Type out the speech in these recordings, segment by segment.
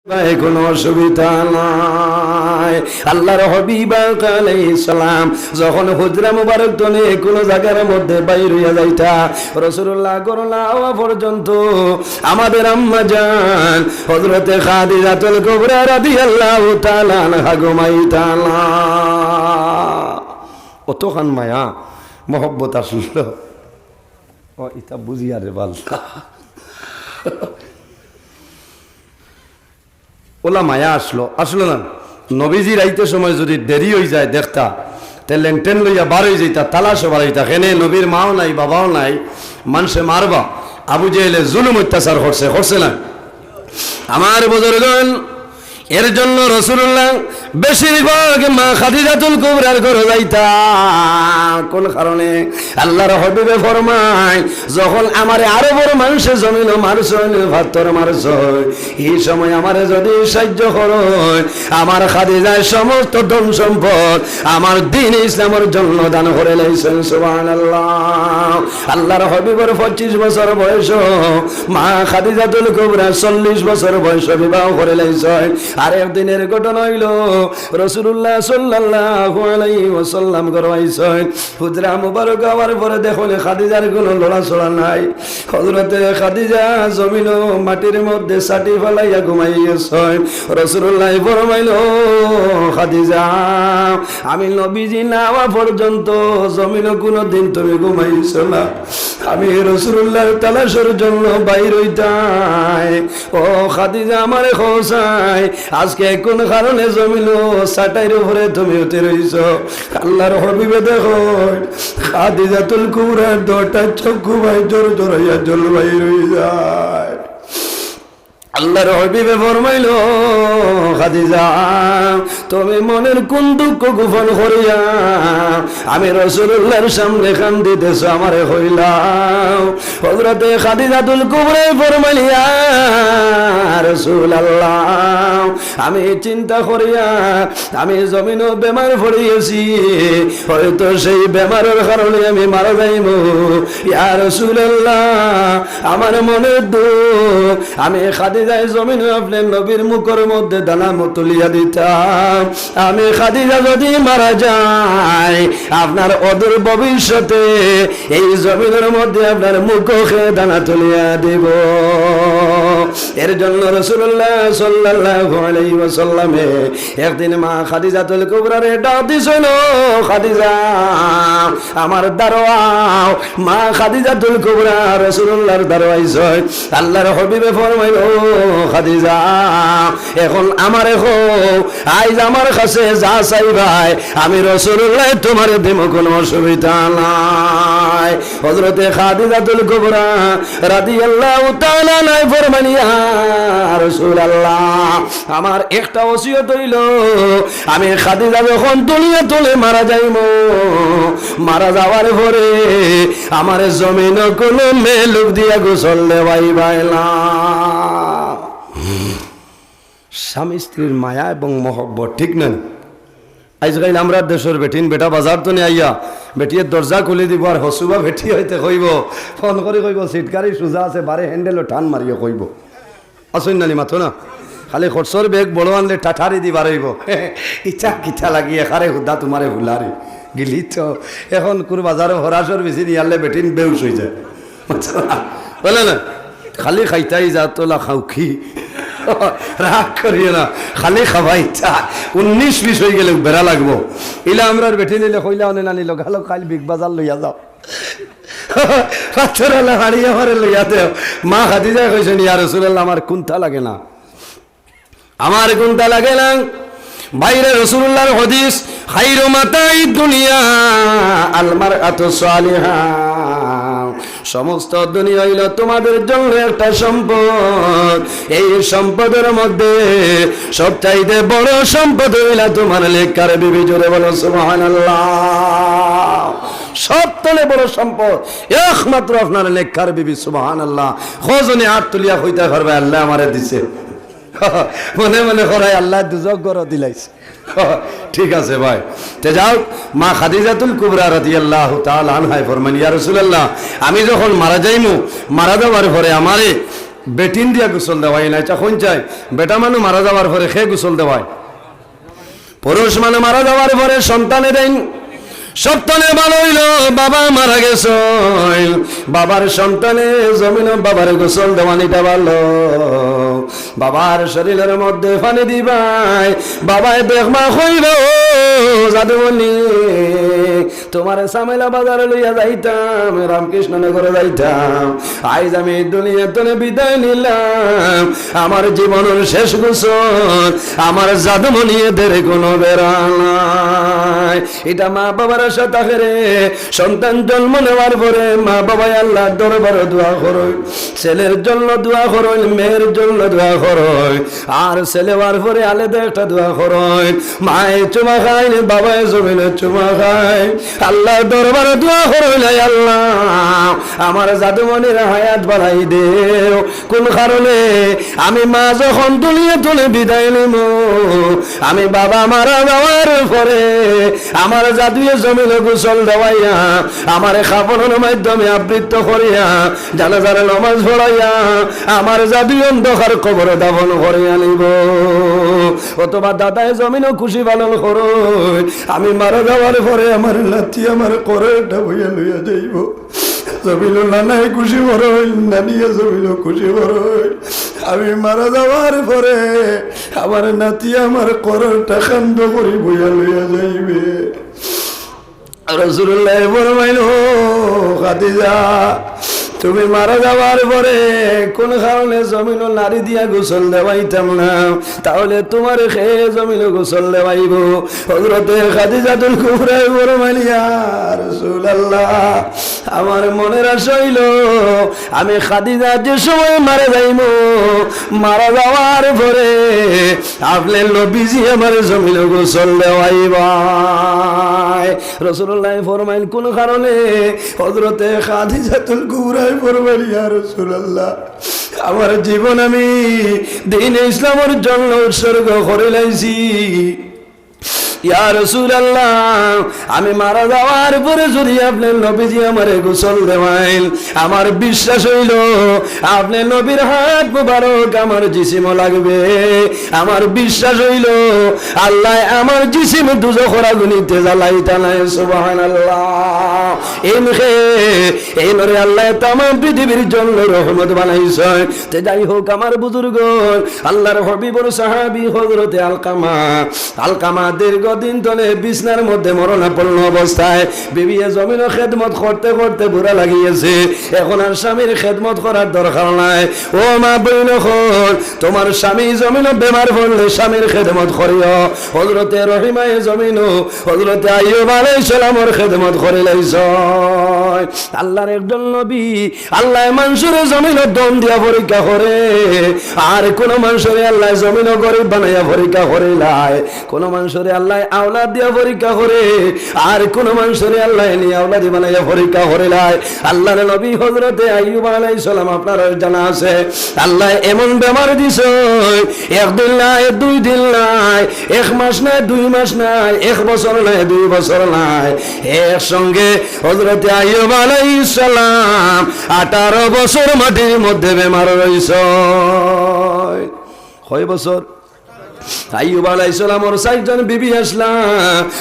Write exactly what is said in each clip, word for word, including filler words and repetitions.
ভাই, কোনো অসুবিধা নাই। আল্লাহর হাবিব আলাইহিস সালাম যখন হুজরা মুবারক তনে কোনো জাগার মধ্যে বাইর অইয়া যাইতা, রাসূলুল্লাহ ঘরো না আওয়া পর্যন্ত আমাদের আম্মা জান হযরতে খাদিজাতুল কুবরা রাদিয়াল্লাহু তাআলা আনহা ঘুমাইতা না। অতখান মায়া, মহব্বত আসলো। ও, ইতা বুঝিয়া রে বাল্লা। ওলা মায়া আসলো, আসলো না? নবীজির আইতে সময় যদি দেরি অই যায় দেখতা, তে লেনটেন লইয়া বার অই যাইতা, তালাশো বার অইতা। কেনে নবীর মাও নাই, বাবাও নাই, মানষে মারবা। আবু জেহেলে জুলুম অত্যাচার করছে, করছে না? আমার বুজুর্গন, এর জন্য রাসূলুল্লাহ বেশিরভাগ মা খাদিজাতুল কুবরার ঘরো যাইতা। কোন কারণে? আল্লাহর হাবিবে ফরমায়, যখন আমারে আরবর মানষে জমিনো মারছইন, পাথর মারছইন, এই সময় আমারে যদি সাহায্য করইন, আমার খাদিজায় সমস্ত ধন সম্পদ আমার দ্বীন ইসলামর জন্য দান করিলাইছইন। সুবহানাল্লাহ। আল্লাহর হাবিবর পঁচিশ বছর বয়স, মা খাদিজাতুল কুবরা চল্লিশ বছর বয়স বিবাহ করিলাইছইন। আর একদিনের ঘটনা অইলো, রাসূলুল্লাহ সাল্লাল্লাহু আলাইহি ওয়াসাল্লাম ঘরো আইছইন। হুজরা মুবারক আওয়ার পরে দেখইন খাদিজার কোনো লড়াচড়া নাই। হযরতে খাদিজা জমিনো মাটির মধ্যে ছাটি ফালাইয়া ঘুমাই গেছইন। রাসূলুল্লাহ ফরমাইল, "ও খাদিজা, আমি নবীজি না আওয়া পর্যন্ত জমিনো কোনো দিন তুমি ঘুমাইছো না। আমি রাসূলুল্লাহর তালাশর জন্য বাইর অইতায়।" ও খাদিজা, আমারে কও চাই, আজকে কোন কারণে জমিনো ছাটির উপরে তুমি উঠি রইছো? আল্লাহর হাবিবে দেখইন, খাদিজাতুল কুবরার দুইটা চক্ষু বায় জড় জড় অইয়া জল বাইর অই যায়। আল্লাহর হাবিবে ফরমাইল, "খাদিজা, তুমি মনের কোন দুঃখ গোপন করিয়া আমি রাসূলুল্লাহর সামনে কান্দিতেছো, আমারে কইলাও।" হযরতে খাদিজাতুল কুবরায় ফরমাইল, "ইয়া রাসূলুল্লাহ, আমি চিন্তা করিয়া আমি জমিনো বেমার পড়ি গেছি, হয়তো সেই বেমারর কারণে আমি মারা যাইমু। ইয়া রাসূলুল্লাহ, আমার মনের দুঃখ, আমি খাদিজায় জমিনো আপনার নবীর মুখর মধ্যে দানা তুলিয়া দিতাম। আমি খাদিজা যদি মারা যাই, আপনার অদূর ভবিষ্যতে এই জমিনর মধ্যে আপনার মুখো দানা তুলিয়া দিব।" এর জন্য রাসূলুল্লাহ সাল্লাল্লাহু আলাইহি ওয়াসাল্লামে একদিন মা খাদিজাতুল কুবরারে ডাক দিছইন, "ও খাদিজা, আমার দারো আও।" মা খাদিজাতুল কুবরা রাসূলুল্লাহর দারো আইছইন। আল্লাহর হাবিবে ফরমাইল, "ও খাদিজা, এখন আমারে কও, আইজ আমার কাছে যা চাইবায়, আমি রাসূলুল্লাহ তোমারে দিমু, কোনো অসুবিধা নাই।" হযরতে খাদিজাতুল কুবরা রাদিয়াল্লাহু তাআলা আনহা ফরমাইন, "ইয়া রাসূলুল্লাহ, আমার একটা ওসিয়ত অইলো, আমি খাদিজা যখন দুনিয়া তনে মারা যাইমু, মারা যাওয়ার পরে আমারে জমিনো কোনো মেয়ে লোক দিয়া গোসল দেওয়াইবায় না।" স্বামী স্ত্রীর মায়া এবং মহব্বত, ঠিক না? আইজকাইল আমরার দেশর বেটিন বেটা বাজার তনে আইয়া বেটিয়ে দরজা খুলি দিব আর হসুবা বেটি অইতে কইব, ফোন করি কইব, "সিটকারি সুজা আছে, বারে হ্যান্ডেলো টান মারিও," কইব। আছইন নানি মাতো না? খালি খরচর ব্যাগ বড় আনলে টাটারি দি বারইব। ইচ্ছা কিতা লাগি এখারে হুদা তোমারে হুলারি। গিলি তো এখন কুর বাজারো হরাসর বেশি নিয়ারলে বেটিন বেউস অই যায়। বুঝলা না? খালি খাইতাই যা তোলা খাউখি। রাগ করিও না, খালি খাবাই চা। উনিশ বিশ অই গেলে বেড়া লাগবো। ইলা আমরার বেটিন ইলে কইলা অনে নানি লগালগ কাইল বিগ বাজার লইয়া যাও। পাথরওয়ালা হাড়ি আমারে লইয়া দেও। মা খাদিজায় কইছইন, "ইয়া রাসূলুল্লাহ, আমার কুন্তা লাগে না, আমার কুন্তা লাগে না।" বাইরে রাসূলুল্লাহর হাদিস, "খাইরু মাতাই দুনিয়া আল মারআতু সালিহা।" সমস্ত দুনিয়া অইলো তোমাদের জন্য একটা সম্পদ। এই সম্পদের মধ্যে সবচাইতে বড় সম্পদ অইলা তোমার নেককার বিবি। জোরে বলো সুবহানাল্লাহ। সব তনে বড় সম্পদ একমাত্র আপনার নেককার বিবি। সুবহানাল্লাহ। কয়জনে আত তুলিয়া কইতা পারবায়, "আল্লায় আমারে দিছে।" মনে মনে করায়, "আল্লায় দুজখ ঘরো দিলাইছে।" ঠিক আছে ভাই, তে যাও, মা খাদিজাতুল কুবরা রাদিয়াল্লাহু তাআলা আনহায় ফরমাইন, "ইয়া রাসূলুল্লাহ, আমি যখন মারা যাইমু, মারা যাওয়ার পরে আমারে বেটিন দিয়া গোসল দেওয়াই না। আচ্ছা, কোন চাই? বেটা মানুষ মারা যাওয়ার পরে কে গোসল দেওয়ায়? পুরুষ মানুষ মারা যাওয়ার পরে সন্তানে দেন। সন্তানে ভালা অইলো, বাবা মারা গেছইন, বাবার সন্তানে জমিনো বাবারে গোসল দেওয়ানিটা ভালা। বাবার শরীরের মধ্যে পানি দিবায়, বাবায় দেখবা কইবা, "ও জাদুমণি, তোমারে সামেলা বাজারে লইয়া যাইতাম, রামকৃষ্ণনগরে যাইতাম, আইজ আমি দুনিয়া তনে বিদায় নিলাম, আমার জীবনর শেষ গোসল, আমার জাদুমণি এদের কোনো বেড়া নাই।" ইটা মা বাবার আশা থাকে রে। সন্তান জন্ম নেওয়ার পরে মা বাবায় আল্লার দরবারো দোয়া করইন, ছেলের জন্য দোয়া করইন, মেয়ের জন্য দোয়া করইন, আর ছেলে অওয়ার পরে আলাদা একটা দোয়া করইন। মায়ে চুমা খাইন, বাবায় জমিনো চুমা খাইন, আল্লার দরবারো দোয়া করইন, "আয় আল্লা, আমার জাদুমণির হায়াত বাড়াই দেও।" কোন কারণে? আমি মা যখন দুনিয়া তনে বিদায় নিমু, আমি বাবা মারা যাওয়ার পরে আমার জাদুয়ে জমিনো গোসল দেওয়াইয়া, আমার কাফনের মাধ্যমে আবৃত করিয়া, জানাজার নমাজ পড়াইয়া, আমার জাদুয়ে অন্ধকার কবরো দাফন করিয়া নিবো। অথবা দাদায় জমিনো খুশি পালন করইন, আমি মারা যাওয়ার পরে আমার নাতি আমার কবরটা বইয়া লইয়া যাইবো। জমিনো নানায় খুশি করইন, নানিয়ে জমিনো খুশি করইন। আমি মারা যাওয়ার পরে আমার নাতি আমার কবরটা কান্দো করি বইয়া লইয়া যাইবে। রাসূলুল্লায় ফরমাইন, "ও খাদিজা, তুমি মারা যাওয়ার পরে কোন কারণে জমিনো নারী দিয়া গোসল দেওয়াইতাম না, তাহলে তোমারে কে জমিনো গোসল দেওয়াইবো?" হযরতে খাদিজাতুল কুবরায় ফরমাইন, "ইয়া রাসূলুল্লাহ, আমার মনের আশা অইলো আমি খাদিজা যে সময় মারা যাইমু, মারা যাওয়ার পরে আপনে নবীজি আমারে জমিনো গোসল দেওয়াইবায়।" রাসূলুল্লায় ফরমাইন, "কোন কারণে?" হযরতে খাদিজাতুল কুবরায় ফরমাইন, "ইয়া রাসূলুল্লাহ, আমার জীবন আমি দ্বীনে ইসলামর জন্য উৎসর্গ করিলাইছি। ইয়া রাসূলুল্লাহ, আমি মারা যাওয়ার পরে যদি আপনে নবীজি আমারে গোসল দেওয়াইন, আমার বিশ্বাস অইলো আপনে নবীর হাত মুবারক আমার জিসিমো লাগবে। আমার বিশ্বাস অইলো আল্লায় আমার জিসিম দুজখর আগুনিতে জ্বালাইতা নায়।" সুবহানাল্লাহ। এইন কে, এইনরে আল্লায় তামাম পৃথিবীর জন্য রহমত বানাইছইন। তে যাই হোক, আমার বুজুর্গ, আল্লার হাবিবর সাহাবী হযরতে আলকামা, আলকামা দীর্ঘদিন তনে বিছনার মধ্যে মরণাপন্ন অবস্থায়, বিবিয়ে জমিনো খেদমত করতে করতে বুড়া লাগি গেছে, এখন আর স্বামীর খেদমত করার দরকার নাই। ও মা বইন অকল, তোমার স্বামী জমিনো বেমার পড়লে স্বামীর খেদমত করিও। হযরতে রহিমায় জমিনো হযরতে আইয়ুব আলাইহিস সালামর খেদমত করিলাইছইন। আল্লার একজন নবী, আল্লায় মানষরে জমিনো ধন দিয়া পরীক্ষা করে, আর কুনু মানষরে আল্লায় জমিনো গরিব বানাইয়া পরীক্ষা করিলায়। কুনু মানষরে আল্লায় আওলাদ দিয়া পরীক্ষা করে, আর কুনু মানষরে আল্লায় নি আওলাদি বানাইয়া পরীক্ষা করিলায়। আল্লার নবী হযরতে আইয়ুব আলাইহিস সালাম আপনারার জানা আছে, আল্লায় এমন বেমার দিছইন, একদিন নায়, দুইদিন নায়, এক মাস নায়, দুই মাস নায়, এক বছর নায়, দুই বছর নায়, একসঙ্গে হযরতে আইয়ুব আলাইহিস সালাম আঠারো বছর মাটির মধ্যে বেমার রইছইন। কয় বছর? আইয়ুব আলাইহিস সালামর চাইরজন বিবি আছলা,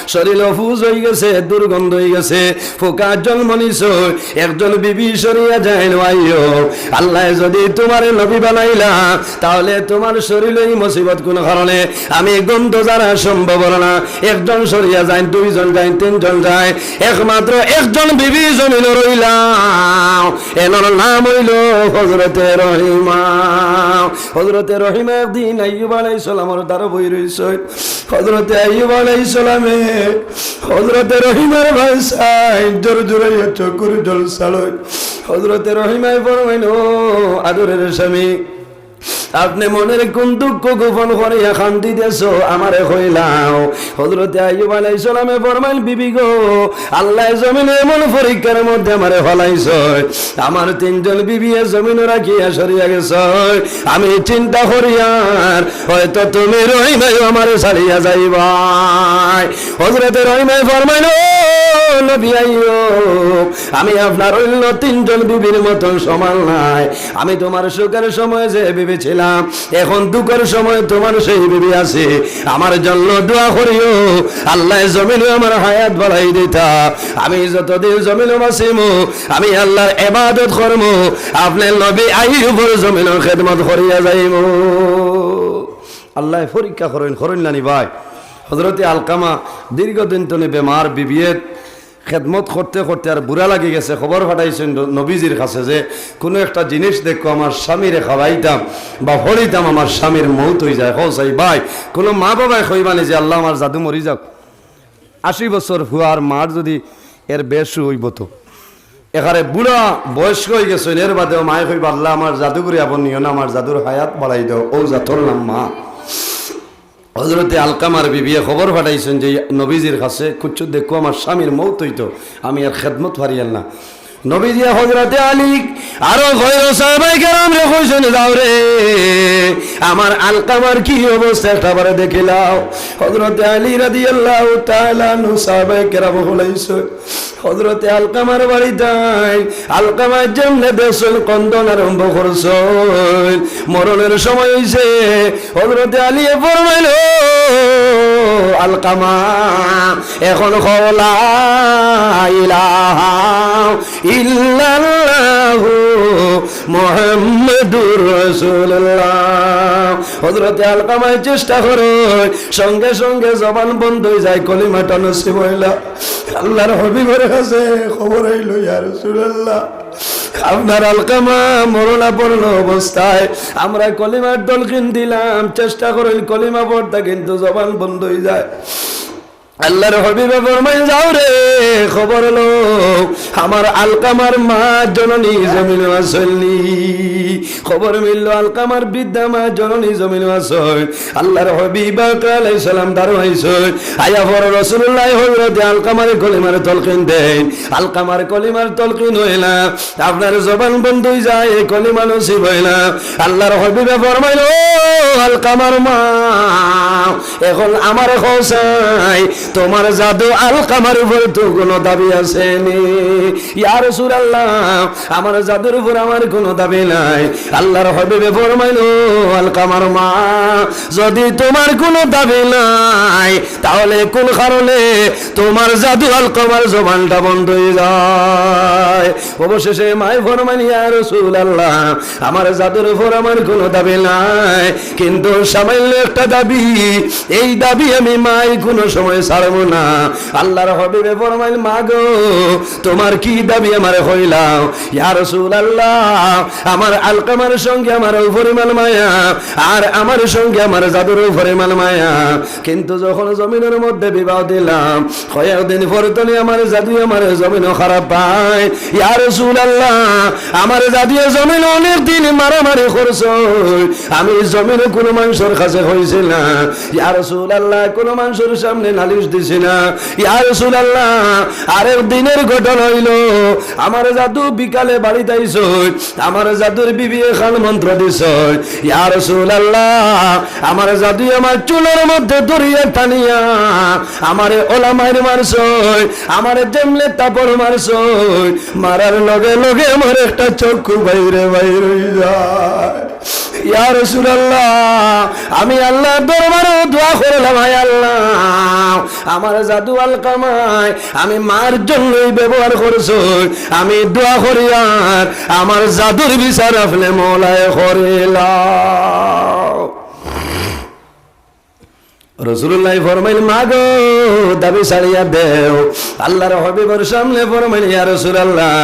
শরীল অফুজ অইগেছে, দুর্গন্ধ অইগেছে, ফুকা জন্ম নিছইন। একজন বিবি সরিয়া যাইন, "ও আইয়ুব, আল্লায় যদি তোমারে নবী বানাইলা, তাহলে তোমার শরীলো ই মুসিবত কুন কারণে? আমি গন্ধ জানা সম্ভব অর না।" একজন সরিয়া যাইন, দুইজন যাইন, তিনজন যাইন, একমাত্র একজন বিবি জমিনো রইলা। এনর নাম অইলো হযরতে রহিমা। হযরতে রহিমা একদিন আইয়ুব আলাইহিস সালামর দ্বারো বই রইছইন। হযরতে আইয়ুব আলাইহিস সালামে হযরতে রহিমার বায় চাইন, জোর জোরাইয়া চকুর জল ছাড়ইন। হযরতে রহিমায় ফরমাইন, "ও আদরের স্বামী, আপনে মনর কুন দুঃখ গোপন করিয়া কান্দিতেছো, আমারে কইলাও। হযরতে আইয়ুব আলাইহিস সালামে ফরমাইল, "বিবি গো, আল্লায় জমিনো এমন পরীক্ষার মধ্যে আমারে ফালাইছইন, আমার তিনজন বিবিয়ে জমিনো রাখিয়া সরিয়া গেছইন। আমি চিন্তা করিয়ার, হয়তো তুমি রহিমায়ও আমারে ছাড়িয়া যাইবায়।" হযরতে রহিমায় ফরমাইল, "ও নবী আইয়ুব, আমি আপনার অন্য তিনজন বিবির মতন সমান নায়। আমি তুমার সুখর সময় যে বিবি ছিলাম, এখন দুঃখর সময় তুমার সেই বিবি আছি। আমার জন্য দোয়া করিও, আল্লায় জমিনো আমার হায়াত বাড়াই দিতা। আমি যতদিন জমিনো বাঁচিমু, আমি আল্লার ইবাদত করমু, আপনে নবী আইয়ুবর জমিনো খেদমত করিয়া যাইমু।" আল্লায় পরীক্ষা করইন, করইন না নি ভাই? হযরতে আলকামা দীর্ঘদিন তনে বেমার, বিবিয়ে খেদমত করতে করতে আর বুড়া লাগি গেছে। খবর পাঠাইছইন নবীজির কাছে যে, "কুনু একটা জিনিস দেখো, আমার স্বামীরে খাওয়াইতাম বা পড়িতাম, আমার স্বামীর মউত অইযায়।" কও চাই ভাই, কুনু মা-বাবায় কইবা নি যে, "আল্লা, আমার জাদু মরি যাউক"? আশি বছর পুয়ার মার যুদি এর বেশ অইবো তো। একেবারে বুড়া বয়স্ক অইগেছইন, এর বাদেও মায়ে কইবা, "আল্লা, আমার জাদুগরে আবো নিও না, আমার জাদুর হায়াত বাড়াই দেও।" অউ জাতর নাম মা। হযরতে আলকামার বিবিয়ে খবর পাঠাইছইন যে নবীজির কাছে, "কুচ্ছু দেখো, আমার স্বামীর মউত অইতো, আমি আর খেদমত পারিয়ার না।" নবীজিয়ে হযরতে আলী আরো গয়র সাহাবায়ে কেরামরে কইছইন, "যাও রে, আমার আলকামার কি অবস্থা একটাবারে দেখিলাও।" হযরতে আলী রাদিয়াল্লাহু তাআলা আনহু সাহাবায়ে কেরাম কইছইন, হযরতে আলকামার বাড়িত আইন, আলকামায় যেমনে দেখছইন, কান্দন আরম্ভ করছইন, মরণর সময় অইছে। হযরতে আলীয়ে ফরমাইল, "ও আলকামা, এখন কও লা ইলাহা ইল্লাল্লাহু মুহাম্মাদুর রাসূলুল্লাহ।" হযরতে আলকামায় চেষ্টা করইন, সঙ্গে সঙ্গে জবান বন্ধ অইযায়, কলিমাটা নসিব অইলা। আল্লার হাবিবর কাছে খবর আইল, "ইয়া রাসূলুল্লাহ, আপনার আলকামা মরণাপন্ন অবস্থায়, আমরা কলিমার তলকিন দিলাম, চেষ্টা করইন কলিমা পড়তা, কিন্তু জবান বন্ধ অইযায়।" আল্লার হাবিবে ফরমাইন, "যাও রে, খবর লও, আমার আলকামার মা জননী জমিনো আছইন নি?" খবর মিলল, আলকামার বৃদ্ধা মা জননী জমিনো আছইন। আল্লার হাবিব আলাইহিস সালাম দাঁড়াইছইন। আইয়া পড়ে রাসূলুল্লাহ হযরতে আলকামারে কলিমার তলকিন দেইন। আলকামার কলিমার তলকিন অইলা, আপনার জবান বন্ধ অইযায়, কলিমা নসিব অয় না। আল্লার হাবিবে ফরমাইন, "ও আলকামার মা, এখন আমারে কও চাই, তুমার জাদু আলকামার উপরে তো কুনু দাবি আছে নি?" "ইয়া রাসূলুল্লাহ, আমার জাদুর উপর আমার কুনু দাবি নাই।" আল্লার হাবিবে ফরমাইন, "ও আলকামার মা, যুদি তুমার কুনু দাবি নাই, তাইলে কুন কারণে তুমার জাদু আলকামার জবানটা বন্ধ অইযায়?" অবশেষে মায়ে ফরমাইন, "ইয়া রাসূলুল্লাহ, আমার জাদুর উপর আমার কুনু দাবি নাই, কিন্তু সামান্য একটা দাবি, এই দাবি আমি মাই কুনু সময় ছাড়মু না।" আল্লার হাবিবে ফরমাইন, "মা গো, তুমার কি দাবি আমারে কইলাও?" "ইয়া রাসূলুল্লাহ, আমার আলকামার সঙ্গে আমার অউ পরিমাণ মায়া, আর আমার সঙ্গে আমার জাদুর অউ পরিমাণ মায়া, কিন্তু যখন জমিনর মধ্যে বিবাহ দিলাম, কয়েকদিন পর তনে আমার জাদু আমার জমিনো খারাপ পায়। ইয়া রাসূলুল্লাহ, আমার জাদুয়ে জমিনো অনেক দিন মারামারি করছইন, আমি জমিনো কুনু মানষর কাছে কইছি না। ইয়া রাসূলুল্লাহ, কুনু মানষর সামনে নালিশ দিছি না। ইয়া রাসূলুল্লাহ, আরেক দিনর ঘটনা অইলো, আমার জাদু বিকালে বাড়িত আইছইন, আমার জাদুর বিবিয়ে কান মন্ত্র দিছইন, ইয়া রাসূলুল্লাহ, আমার জাদুয়ে আমার চুলর মধ্যে ধরিয়া টানিয়া আমারে অলা মাইর মারছইন, আমারে যেমনে থাপড় মারছইন, মারার লগে লগে আমার একটা চক্ষু বাইরে বাইর অইযায়।" ইয়া রাসূলুল্লাহ, আমি আল্লার দরবারে দোয়া করলাম, "হায় আল্লাহ, আমার জাদু আলকামায় আমি মার জন্যই ব্যবহার করছইন, আমি দোয়া করিয়ার আমার জাদুর বিচার আপনে মওলায় করিলাও।" রাসূলুল্লাহ ফরমাইন, "মা গো, দাবি ছাড়িয়া দেও। আল্লাহর হাবিবর সামনে ফরমাইল, ইয়া রাসূলুল্লাহ,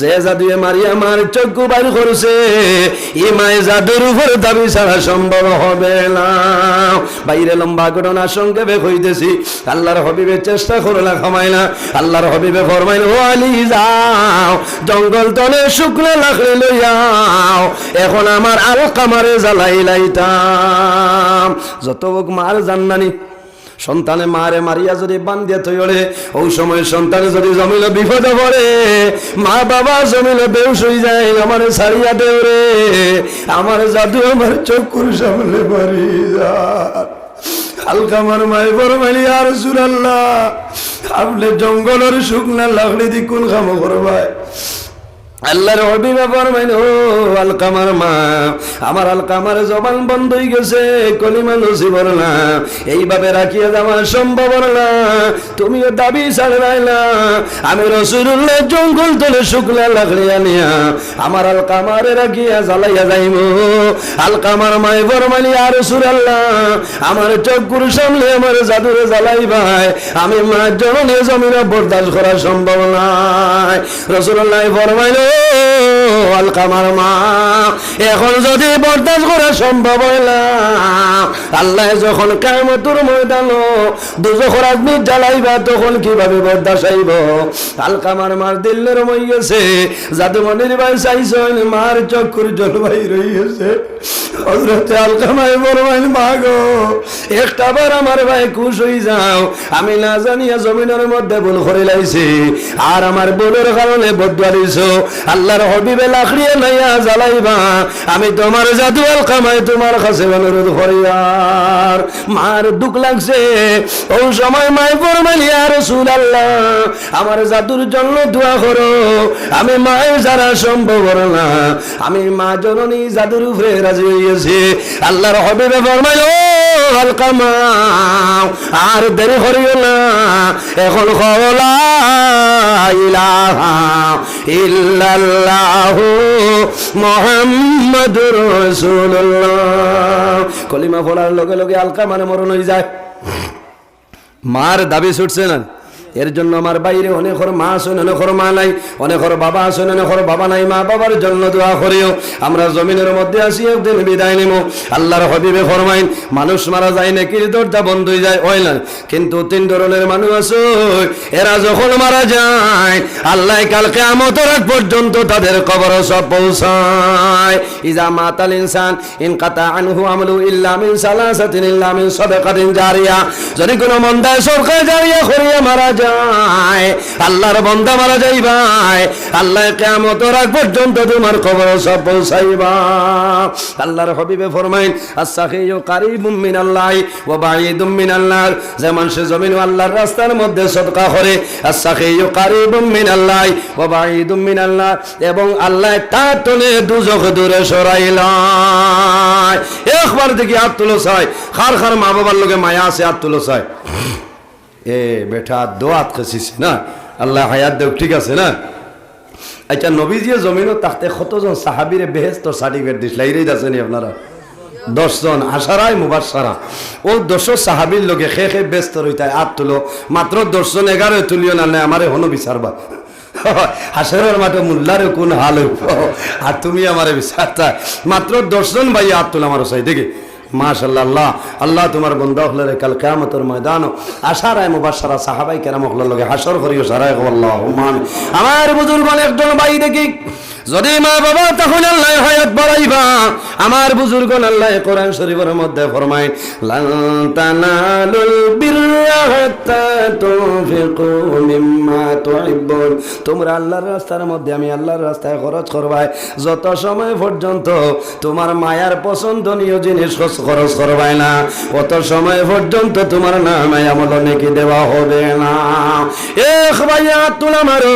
যে জাদুয়ে মারিয়া মার চক্ষু বাইর করছে, ই মায় জাদুর উপর দাবি ছাড়া সম্ভব হবে না। বাইরে লম্বা ঘটনা সংক্ষেপে কইতেছি, আল্লাহর হাবিবে চেষ্টা করলা, কমাইলা। আল্লাহর হাবিবে ফরমাইল, ও আলী, যাও, জঙ্গল তলে শুকনা লাকড়ি লইয়াও, এখন আমার আলকামারে জ্বালাইলাইতাম। যত হোক মার জান্নানি, সন্তানে মারে মারিয়া যদি বান্ধিয়া থইও রে, ওই সময় সন্তানে যদি জমিনো বিপদে পড়ে, মা বাবা জমিনো বেহুশ হই যায়, আমারে ছাড়িয়া দেও রে, আমার জাদু আমার চক্ষুর সামনে মারি যা। আলকামার মায় ফরমাইল, ইয়া রাসূলুল্লাহ, আপনে জঙ্গলর শুকনা লাকড়ি দি কুন কাম করবায়? আল্লাহর হাবিবে ফরমাইন, ও আলকামার মা, আমার আলকামার জবান বন্ধ হই গেছে, কলিমা নসিব অর না, এইভাবে রাখিয়া যাওয়া সম্ভব অর না। তুমিও দাবি ছাড়লায় না, আমি রাসূলুল্লাহ জঙ্গল তলে শুকনা লাকড়ি আনিয়া আমার আলকামারে রাখিয়া জ্বালাইয়া যাইমু। আলকামার মায় ফরমাইল, ইয়া রাসূলুল্লাহ, আমার চক্ষুর সামনে আমার জাদুরে জ্বালাইবায়, আমি মা জননী জমিনো বরদাস্ত করা সম্ভব নায়। রাসূলুল্লাহ ফরমাইল, ও আলকামার মা, এখন যদি বরদাস্ত করা সম্ভব অয় না, আল্লায় যখন কিয়ামতর ময়দানো দুজখর আগুনে জ্বালাইবা, তখন কিভাবে বরদাস্ত অইবো? আলকামার মার দিল নরম অই গেছে। জাদুমণির ভাই চাইছইন, মার চক্ষুর জল বাইর অই গেছে। হযরতে আলকামায় ফরমাইন, মা গো, একটা বার আমার ভাই খুশ অই যাও, আমি না জানিয়া জমিনর মধ্যে ভুল করিলাইছি, আর আমার ভুলর কারণে বদদোয়া দিছো। আল্লাহর হাবিবে লাকড়ি আনাইয়া জ্বালাইবা, আমি তুমার জাদু আলকামায় তুমার কাছে অনুরোধ করিয়ার। মার দুখ লাগছে। ওই সময় মায় ফরমাইল, ইয়া রাসূলুল্লাহ, আমার জাদুর জন্য দোয়া করো, আমি মায় ছাড়া সম্ভব অর না। আমি মা জননী জাদুর উপরে রাজি অই গেছি। আল্লাহর হাবিবে ফরমাইল, ও আলকামা, আর দেরি করিও না, এখন কও লা ইলাহা ইল্লাল্লাহু মুহাম্মাদুর রাসূলুল্লাহ। কলিমা পড়ার লগে লগে আলকামার মরণ অই যায়। মার দাবি ছুটছে না। এর জন্য আমার বাইরে অনেকর মা আছইন, অনেকর মা নাই, অনেকর বাবা আছইন, অনেকর বাবা নাই। মা বাবার জন্য দোয়া করিও। আমরা জমিনর মধ্যে আছি, একদিন বিদায় নিমু। আল্লাহর হাবিবে ফরমাইন, মানুষ মারা যায়, নেকির দরজা বন্ধ অই যায়, অয় না। কিন্তু তিন ধরনের মানুষ আছে, এরা যখন মারা যায়, আল্লায় কাল কিয়ামতর আগ পর্যন্ত তাদের কবরো সওয়াব পৌঁছায়। ইজা মাতাল ইনসান ইনকাতা আনহু আমালু ইল্লা মিন সালাসাতিন ইল্লা মিন সাদাকাতিন জারিয়া। যদি কোনো বান্দায় সদকা জারিয়া করিয়া মারা যায়, আল্লাহর বান্দা মারা যাইবায়, আল্লায় কিয়ামতর আগ পর্যন্ত তুমার কবরো সওয়াব পৌঁছাইবা। আল্লাহর হাবিবে ফরমাইন, আস-সাখিয়্যু কারীবুম মিনাল্লাহি ওয়া বাঈদুম মিনান নার। যে মানষে জমিনো আল্লাহর রাস্তার মধ্যে সদকা করে, আস-সাখিয়্যু কারীবুম মিনাল্লাহি ওয়া বাঈদুম মিনান নার, এবং আল্লায় তার তনে দুজখ দূরে সরাইলায়। একবার দেখি আত তুলো চাই, কার কার মা বাবার লগে মায়া আছে আত তুলো চাই। এ বেটা, দো আত খেছিস না, আল্লায় হায়াত দেউক, ঠিক আছে না? আচ্ছা, নবীজিয়ে জমিনো থাকতে কতজন সাহাবীরে বেহেস্তর সার্টিফিকেট দিছলা? ইরেই আছইন নি আপনারা? দশ জন, আশারায়ে মুবাশশারা। অউ দশ সাহাবীর লগে কে কে বেহেস্তর অইতায় আত তুলো। মাত্র দশ জন, এগারোয় তুলিও না, নায় আমারে হনো বিচারবা। হাশরর মাঠো মোল্লার কুন হাল অইবো, আর তুমি আমারে বিচারতায়। মাত্র দশ জন ভাইয়ে আত তুলো, আমারও চাই দেখি। মাশাআল্লাহ, আল্লাহ, আল্লাহ তুমার বান্দা অকলরে কাল কিয়ামতর ময়দানো আশারায়ে মুবাশশারা সাহাবায়ে কেরাম অকলর লগে হাশর করিও, সারায় কও আল্লাহুম্মা আমিন। আমার বুজুর্গ অকল, একজন ভাই দেখি, যদি মা বাবা থাকইন আল্লায় হায়াত বাড়াইবা। আমার বুজুর্গ অকল, আল্লায় কোরআন শরীফর মধ্যে ফরমাইন, লান তানালুল বিররা হাত্তা তুনফিকু মিম্মা তুহিব্বুন। তুমরা আল্লাহর রাস্তার মধ্যে, আমি আল্লাহর রাস্তায় খরচ করবায়, যত সময় পর্যন্ত তুমার মায়ার পছন্দনীয় জিনিস খরচ, খরচ করবায় না, অত সময় পর্যন্ত তুমার নামায়ে আমলো নেকি দেওয়া হবে না। এক ভাইয়ে আত তুলা মারো,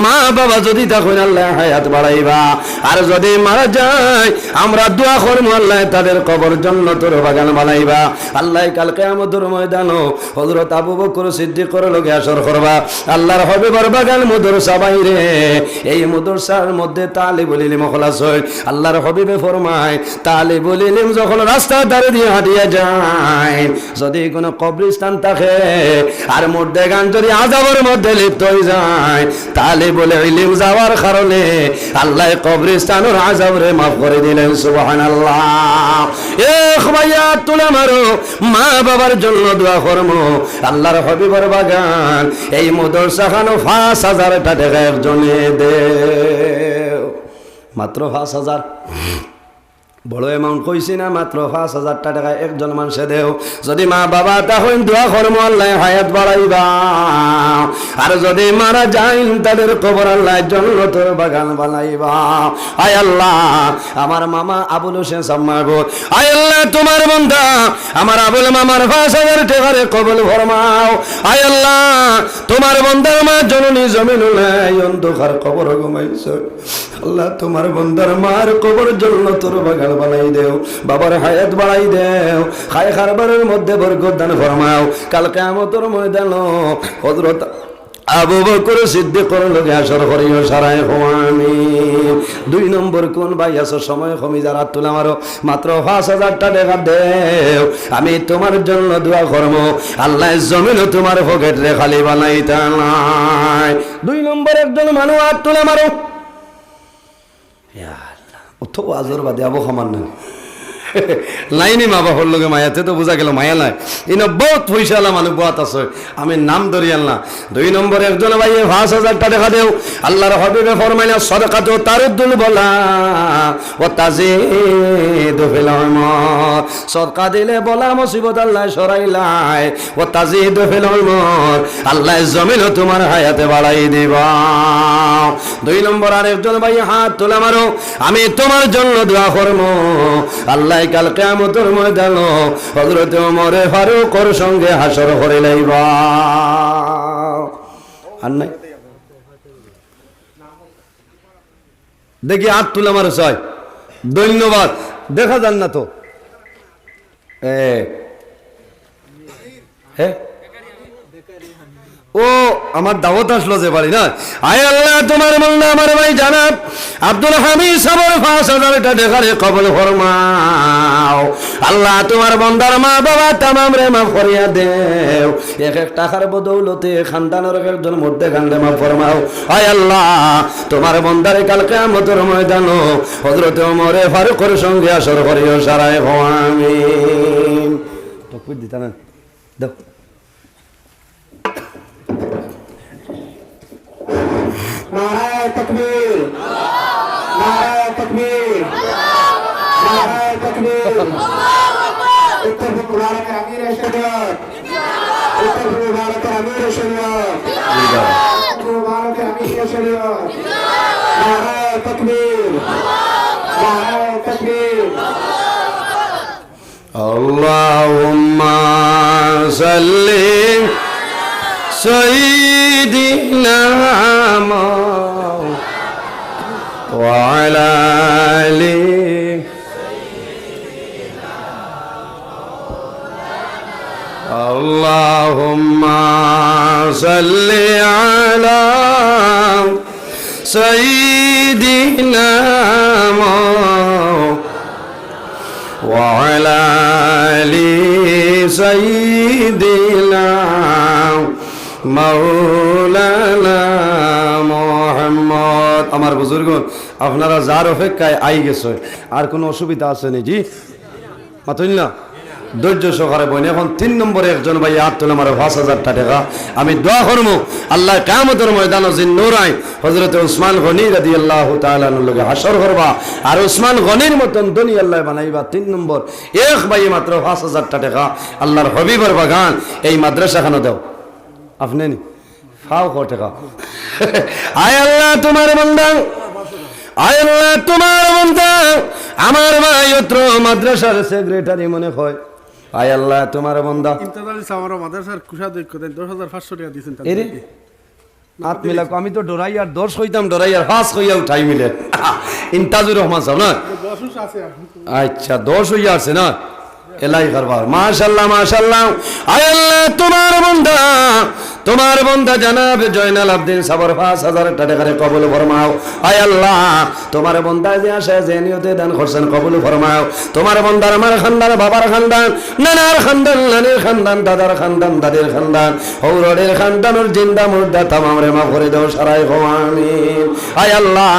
মা বাবা যদি থাকইন আল্লায় হায়াত বাড়াইবা, আর যদি মারা যায় আমরা দোয়া করমু আল্লায় তাদের কবর জন্নতর বাগান বানাইবা। আল্লায় কাল কিয়ামতর ময়দানো হযরত আবু বকর সিদ্দিকর লগে হাশর করবা। আল্লাহর হাবিবর বাগান মাদ্রাসা বাইরে, এই মাদ্রাসার মধ্যে তালিবুল ইলম অকল আছইন। আল্লাহর হাবিবে ফরমাইন, তালিবুল ইলম যখন রাস্তা ধারে দিয়া হাঁটিয়া যায়, যদি কোনো কবরস্থান থাকে আর মুর্দেগান যদি আযাবর মধ্যে লিপ্ত অই যায়, তালিবুল ইলিম যাওয়ার কারণে আল্লায় কবরস্থানর আযাবরে মাফ করি দিলাইন। সুবহানাল্লাহ। এক ভাইয়ে আত তুলা মারো, মা বাবার জন্য দোয়া করমু। আল্লার হাবিবর বাগান, এই মাদ্রাসাখানো পাঁচ হাজারটা টেকা একজনে দেও। মাত্র পাঁচ হাজার। বড় amount কইছি না, মাত্র পাঁচ হাজারটা টেকা একজন মানষে দেও। যদি মা বাবা থাকইন, দোয়া করমু আল্লায় হায়াত বাড়াইবা। আর যদি মারা যাইন, তাদের কবর আল্লায় জন্নতর বাগান বানাইবা। আয় আল্লাহ, আমার মামা আবুল হোসেন সাব মাহবুব, আয় আল্লাহ, তোমার বন্দা আমার আবুল মামার পাঁচ হাজার টেকারে কবুল ফরমাও। আয় আল্লাহ, তোমার বন্দার মা জননী জমিনো নাই, অন্ধকার কবরো ঘুমাইছে। আল্লাহ, তোমার বন্দার মার কবর জন্নতর বাগান বানাই দেও, বাবার হায়াত বাড়াই দেও, খায় কারবারর মধ্যে বরকত দান ফরমাও। কাল কিয়ামতর ময়দানো হযরত আবু বকর সিদ্দিকর লগে হাশর করিও সারায়, কও আমিন। দুই নম্বর কোন ভাই আছো, সময় কমি যার, আত তুলা মারো, মাত্র পাঁচ হাজারটা টেকা দেও, আমি তোমার জন্য দোয়া করমু, আল্লায় জমিনো তোমার পকেটরে খালি বানাইতা নায়। দুই নম্বর একজন মানুষ আত তুলা মারো। ইয়া আল্লাহ, অত ওয়াজর বাদে আবু খামার নাই। নাইনি মা বাপর লগে মায়াতে তো বুঝা গেল মায়া নাই। ইনো বহুত পয়সাআলা মানুষ বওয়াত আছে, আমি নাম ধরিয়ার না। দুই নম্বর একজন ভাইয়ে পাঁচ হাজারটা টেকা দেও। আল্লার হাবিবে ফরমাইলা, "সদকাতু তারুদ্দুল বালা ওয়া তাজিদু ফিল উমর।" সদকা দিলে বালা মুসিবত আল্লায় সরাইলায়, ওয়া তাজিদু ফিল উমর, আল্লায় জমিনো তোমার হায়াতে বাড়াই দিবা। দুই নম্বর আরেকজন ভাই আত তুলা মারো, আমি তোমার জন্য দোয়া করমু, আল্লায় কাল কিয়ামতর ময়দানো হযরত ওমরে ফারুকর সঙ্গে হাশর করিলাইবা। আর নাই? দেখি আত তুলা মারো চাই। ধন্যবাদ। দেখা যার না তো। এ, হে? ও, আমার দাওয়াত আসলো যে বাড়ি না। আয় আল্লাহ, তোমার বন্দা আমার ভাই জনাব আব্দুল হামিদ সাবর পাঁচ হাজারটা টেকারে কবুল ফরমাও। আল্লাহ, তোমার বন্দার মা বাবা তামামরে মাফ করিয়া দেও। এক এক টেকার বদৌলতে খানদানর এক একজন মুর্দেগানরে মাফ ফরমাও। আয় আল্লাহ, তোমার বন্দারে কাল কিয়ামতর ময়দানো হযরত ওমরে ফারুকর সঙ্গে হাশর করিও সারায়, কও আমিন। তকবীর দিতা না? দাও। নারায়ে তাকবীর, নারায়ে তাকবীর, নারায়ে তাকবীর। উত্তর পূর্ব ভারতের আমির শরীয়ত, উত্তর পূর্ব ভারতের আমির শরীয়ত, উত্তর পূর্ব ভারতের আমির শরীয়ত। নারায়ে তাকবীর, নারায়ে তাকবীর। اللهم صل سيدنا محمد وعلى آله. اللهم صل على سيدنا محمد وعلى آل سيدنا مولانا محمد. আমার বুজুর্গগণ, আপনারা যার অপেক্ষায় আই গেছে, আর কোনো অসুবিধা আছে নি? জি, মাতইন না? ধৈর্য সহকারে বইন। এখন তিন নম্বরে একজন ভাই আত তুলে মারো, পাঁচ হাজারটা টেকা। আমি দোয়া করমু, আল্লায় কিয়ামতর ময়দানো জিন্নুরাইন হযরতে উসমান গনি রাদিয়াল্লাহু তাআলা আনহুর লগে হাশর করবা, আর উসমান গনির মতন ধনী আল্লায় বানাইবা। তিন নম্বর, এক ভাইয়ে মাত্র পাঁচ হাজারটা টেকা, আল্লার হাবিবর বাগান, এই মাদ্রাসাখানো দেও। আপনে নি? পাও কয় টেকা? আয় আল্লাহ, তোমার বান্দা, আয় আল্লাহ, তোমার বান্দা, আমার ভাই অত্র মাদ্রাসার সেক্রেটারি মনে হয়। আয় আল্লাহ, তোমার বান্দা। ইমতাজ আলী সাহেব, আমরা মাদ্রাসার কোষাধ্যক্ষ, তাইন দশ হাজার পাঁচশো টেকা দিয়েছেন তাদের এরে? দিকে। আত মিলাও, আমি তো ডরাই আর দশ কইতাম, ডরাই আর পাঁচ কইয়া উঠাই মিলে। ইমতাজুর রহমান সাহেব না? দশ আছে এখন। আচ্ছা, দশ অইয়া আছে না? এলাই কারবার। মাশাআল্লাহ, মাশাআল্লাহ। আয় আল্লাহ, তোমার বান্দা, তোমার বন্দা জনাব জয়নাল আবদিন সাবর পাঁচ হাজার টেকারে কবুল ফরমাও। আয় আল্লাহ, তোমার বন্দা যে আশা যে নিয়তে দান করছেন কবুল ফরমাও। তোমার বন্দার মার খান্দান, বাবার খান্দান, নানার খান্দান, নানির খান্দান, দাদার খান্দান, দাদির খান্দান, হৌরড়ের খান্দানর জিন্দা মুর্দা তামামরে মাফ করি দেও, সারাই কও আমিন। আয় আল্লাহ,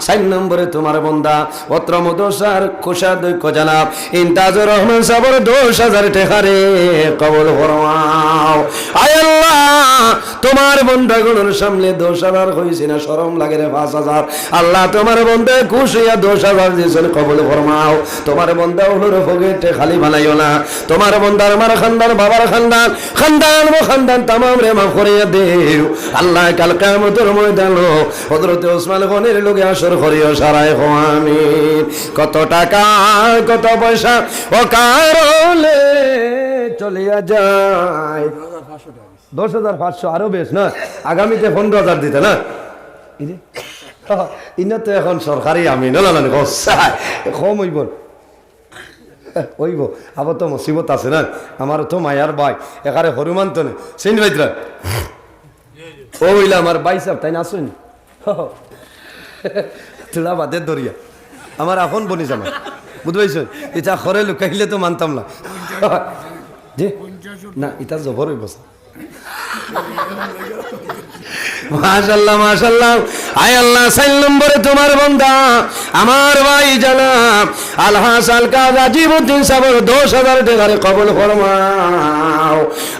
চাইর নম্বরে তোমার বন্দা অত্র মাদ্রাসার কোষাধ্যক্ষ জনাব ইন্তাজুর রহমান সাবর দশ হাজার টেকারে কবুল ফরমাও। আয় আল্লাহ, তোমার বন্দাগুলোর সামনে দশ হাজার কইছি না, শরম লাগে রে, পাঁচ হাজার। আল্লাহ, তোমার বন্দা খুশ হইয়া দশ হাজার দিছইন, কবুল ফরমাও। তোমার বন্দা অকলর পকেটে খালি বানাইও না। তোমার বন্দার মার খান্দান, বাবার খান্দান, খান্দান বো খান্দান তামামরে মাফ করিয়া দেও। আল্লাহ, কাল কিয়ামতর ময়দানো হযরতে ওসমান গনির লগে হাশর করিও, সারাই কও আমিন। কত টাকা, কত পয়সা অকারণে চলিয়া যায়। দশ হাজার পাঁচশো, আরো বেশ না? আগামীতে পনেরো হাজার দিতা না? ইরে, ইনো তো এখন সরকারি আমিন, না, না, না, কম অইবো। অইবো, আবার তো মুসিবত আছে না? আমার তো মায়ার ভাই, একারে হরুমান তো নে, চিন ভাইতরা। ও অইলা আমার ভাই সাব, তাইন আছইন? তুলা বাদে দরিয়া। আমার আপন বনি জামাই। বুঝতে পারছো? ইটা ঘরে লুকাইলে তো মানতাম না। জি? না, ইটা জবর অইবো, স্যার। মাশাআল্লাহ, মাশাআল্লাহ। আয় আল্লাহ, চাইর নম্বরে তোমার বন্দা, আমার ভাই জনাব আলহাজ আলকাজ আজিমউদ্দিন সাবর দশ হাজার টেকারে কবুল ফরমাও।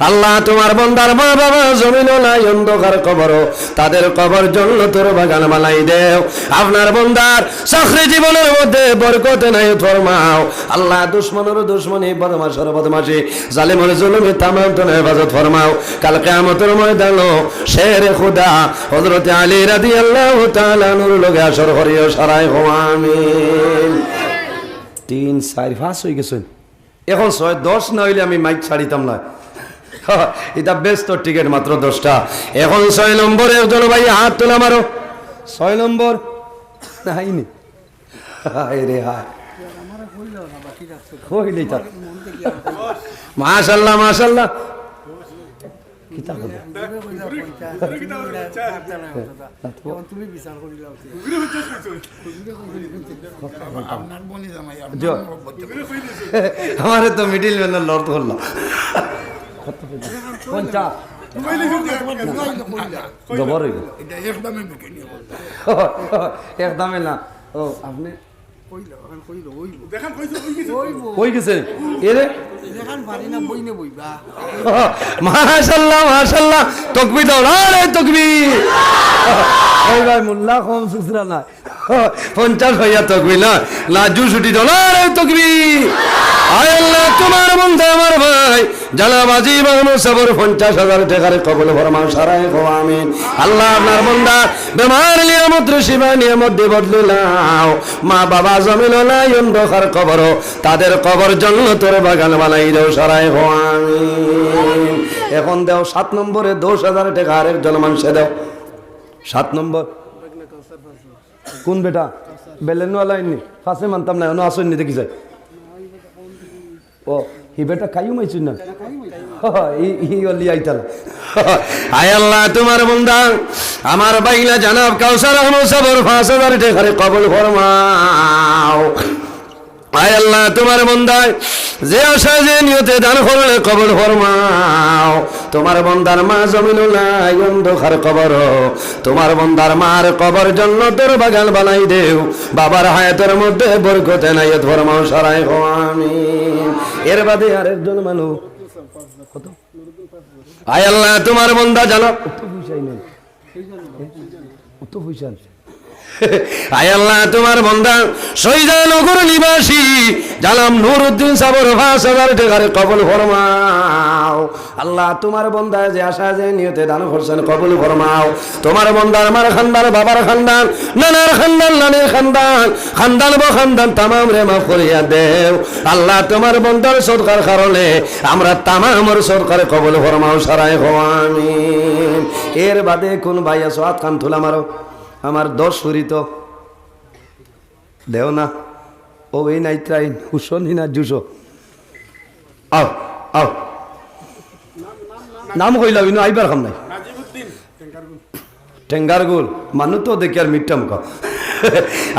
আল্লাহ, তোমার বন্দার মা বাবা জমিনো নাই, অন্ধকার কবরো, তাদের কবর জন্নতর বাগান বানাই দেও। আপনার বন্দার চাকরি জীবনর মধ্যে বরকত এনায়েত ফরমাও। আল্লাহ, দুশমনর দুশমনি, বদমাশর বদমাশি, জালিমর জুলুমি তামাম তনে হেফাজত ফরমাও। কাল কিয়ামতর ময়দানো শেরে খুদা হযরতে আলী রাদিয়াল্লাহু তাআলা আনহুর লগে হাশর করিও, সারাই কও আমিন। তিন, চাইর, পাঁচ অই গেছইন। এখন ছয়, দশ না অইলে আমি মাইক ছাড়িতাম না। ইটা বেস্টর টিকিট মাত্র দশটা। এখন ছয় নম্বরে একজন ভাই হাত তুলা মারো। ছয় নম্বর। নাইনি। হায় রে হায়। কইলেই তা। মাশাআল্লাহ, মাশাআল্লাহ। কিতা কইলা? তুমি বিচার করিলাও। আপনার বনি জামাই, আপনার জ-, মহব্বত। আমারে তো মিডল ম্যানর লর্ড করলা। কত কইলা? পঞ্চাশ। জবর অইবো। এটা একদমই বুকে নিয়ে বলতে। একদমে না। ও, আপনি কইলো, এখন কইলো, অইবো। দেখেন, কইছে, অই গেছে। অইবো। অই গেছে? এরে? এখন পারি না, বইনে বইবা। মাশাআল্লাহ, মাশাআল্লাহ। তকবীর দাও, নারে তকবীর। ওই ভাই, মোল্লা কম সুসরা না। পঞ্চাশ অইয়া তকবীর না, লাজু ছুটি দাও, নারে তকবীর। আয় আল্লাহ, তোমার বন্দা আমার ভাই জনাব আজিম আহমদ সাবর পঞ্চাশ হাজার টেকারে কবুল ফরমাও, সারাই কও আমিন। আল্লাহ, আপনার বন্দা বেমার নিয়ামতরে শিফা নিয়ামত দি বদলিলাও। মা বাবা জমিনো নাই, অন্ধকার কবরো, তাদের কবর জন্নতর বাগান বানাই দেও, সারাই কও আমিন। এখন দেও সাত নম্বরে দশ হাজার টেকা আরেকজন মানষে দেও। সাত নম্বর। কোন বেটা? বেলেনওয়ালা আইননি? পাশে মানতাম না, এনো আসইননি দেখি যায়। ও, হি বেটা কাইয়ুম আইছইন না? ই, ই অলি আইতাল। আয় আল্লাহ, তোমার বন্দা, আমার বাইলা জনাব কাউসার আহমদ সাবর পাঁচ হাজার টেকারে কবুল ফরমাও। আয় আল্লাহ, তোমার বন্দায় যে আশা যে নিয়তে দান করলে কবুল ফরমাও। তোমার বন্দার মা জমিনো নাই, অন্ধকার কবরো, তোমার বন্দার মার কবর জন্নতর বাগান বানাই দেও। বাবার হায়াতর মধ্যে বরকত এনায়েত ফরমাও, সারাই কও আমিন। এর বাদে আরেকজন মানুষ, কত? আয় আল্লাহ, তোমার বন্দা জানো, অত পয়সাই নাই। অত পয়সা আছে। আয় আল্লাহ, তোমার বন্দা সৈদানগর নিবাসী জানাব নুরুদ্দিন সাবর পাঁচ হাজার টেকারে কবুল ফরমাও। আল্লাহ, তোমার বন্দায় যে আশা যে নিয়তে দান করছেন কবুল ফরমাও। তোমার বন্দার মার খান্দান, বাবার খান্দান, নানার খান্দান, নানির খান্দান, খান্দান বো খান্দান তামামরে মাফ করিয়া দেও। আল্লাহ, তোমার বন্দার সদকার কারণে আমরা তামামর সদকারে কবুল ফরমাও, সারাই কও আমিন। এর বাদে কোন ভাই আছো? আত খান তুলা মারো। আমার দশ ফুরি তো দেও না। ও এই নাইত্রাইন, হুসন হিনা জুসো। আও, আও। নাম কইলাম, ইনো আইবার কাম নাই। টেঙ্গার গুল, মানুষ তো দেখি আর মিট্টা মুখা।